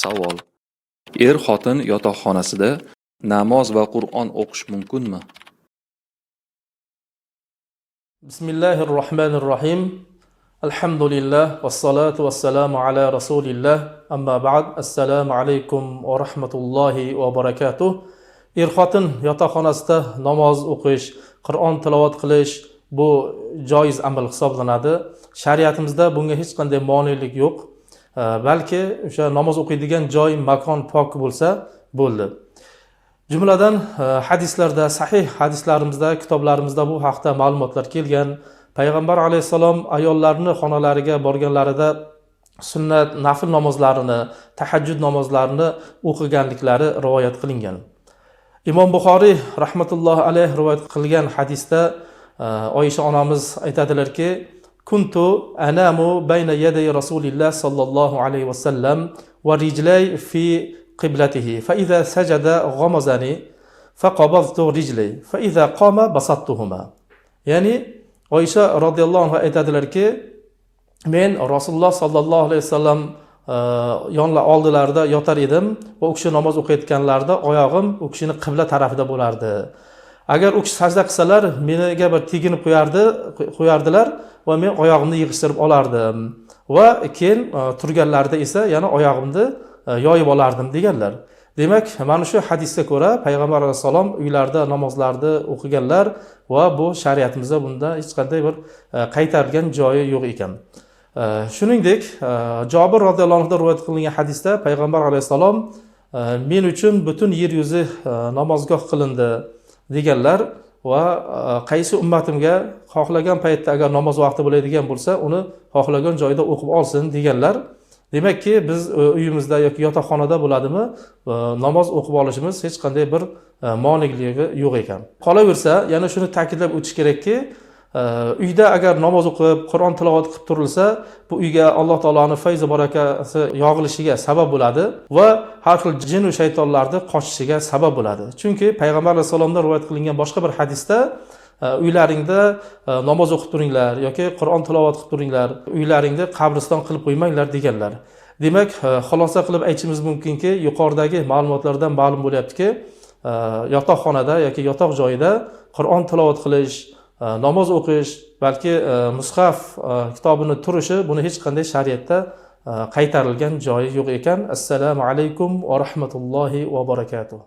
Savol: Er-xotin yotoqxonasida namoz va Qur'on o'qish mumkinmi? Bismillahirrohmanirrohim. Alhamdulillah vassalotu vassalamu ala rasulillah. Amma ba'd. Assalomu alaykum va rahmatullohi va barakatuh. Er-xotin yotoqxonasida namoz o'qish, Qur'on tilovat qilish bu joiz amal hisoblanadi. Shariatimizda bunga hech qanday monelik yo'q. Balki o'sha namoz o'qiydigan joy, makon pok bo'lsa bo'ldi. Jumladan hadislarda, sahih hadislarimizda, kitoblarimizda bu haqda ma'lumotlar kelgan. Payg'ambar alayhissalom ayollarni xonalariga borganlarida sunnat, nafl namozlarini, tahajjud namozlarini o'qiganliklari rivoyat qilingan. Imom Buxoriy rahmatullohi alayhi rivoyat qilgan hadisda Oysha onamiz aytadilarki: "Kuntu anamu bayna yaday Rasulillah sallallohu alayhi vasallam va rijlay fi qiblatihi fa iza sajada ghamazani faqabadtu rijlay fa iza qama basattuhuma." Ya'ni Oysha roziyallohu anha aytadilarki, men Rasululloh sollallohu alayhi vasallam yonla oldilarida yotar edim va u kishi namoz o'qiyotganlarida oyog'im u kishini qibla tarafida bo'lardi. Agar u kishi sajda qilsalar, meniga bir teginib qo'yardilar va men oyog'imni yig'ishtirib olardim va keyin turganlarida esa yana oyog'imni yoyib olardim deganlar. Demak, mana shu hadisga ko'ra payg'ambar alayhissalom uylarida namozlarni o'qiganlar va bu shariatimizda bunda hech qanday bir qaytarilgan joyi yo'q ekan. Shuningdek, Jobir roziyallohu anhudan rivoyat qilingan hadisda payg'ambar alayhissalom men uchun butun yer yuzi namozgoh qilindi deganlar va qaysi ummatimga xohlagan paytda agar namoz vaqti bo'ladigan bo'lsa, uni xohlagan joyda o'qib olsin deganlar. Demakki, biz uyimizda yoki yotoqxonada bo'ladimi, namoz o'qib olishimiz hech qanday bir mone'ligi yo'q ekan. Qolaversa, yana shuni ta'kidlab o'tish kerakki, uyda agar namoz o'qib, Qur'on tilovat qilib turilsa, bu uyga Alloh taoloni fayzi barakasi yog'ilishiga sabab bo'ladi va har xil jin va shaytonlarni qochishiga sabab bo'ladi. Chunki payg'ambar alayhissalomdan rivoyat qilingan boshqa bir hadisda uylaringda namoz o'qib turinglar yoki Qur'on tilovat qilib turinglar, uylaringni qabriston qilib qo'ymanglar deganlar. Demak, xulosa qilib aytishimiz mumkinki, yuqoridagi ma'lumotlardan ma'lum bo'lyaptiki, yotoqxonada yoki yotoq joyida Qur'on tilovat qilish, namoz o'qish, balki mushaf kitobini turishi, buni hech qanday shariatda qaytarilgan joyi yo'q ekan. Assalomu alaykum va rahmatullohi va barakatuh.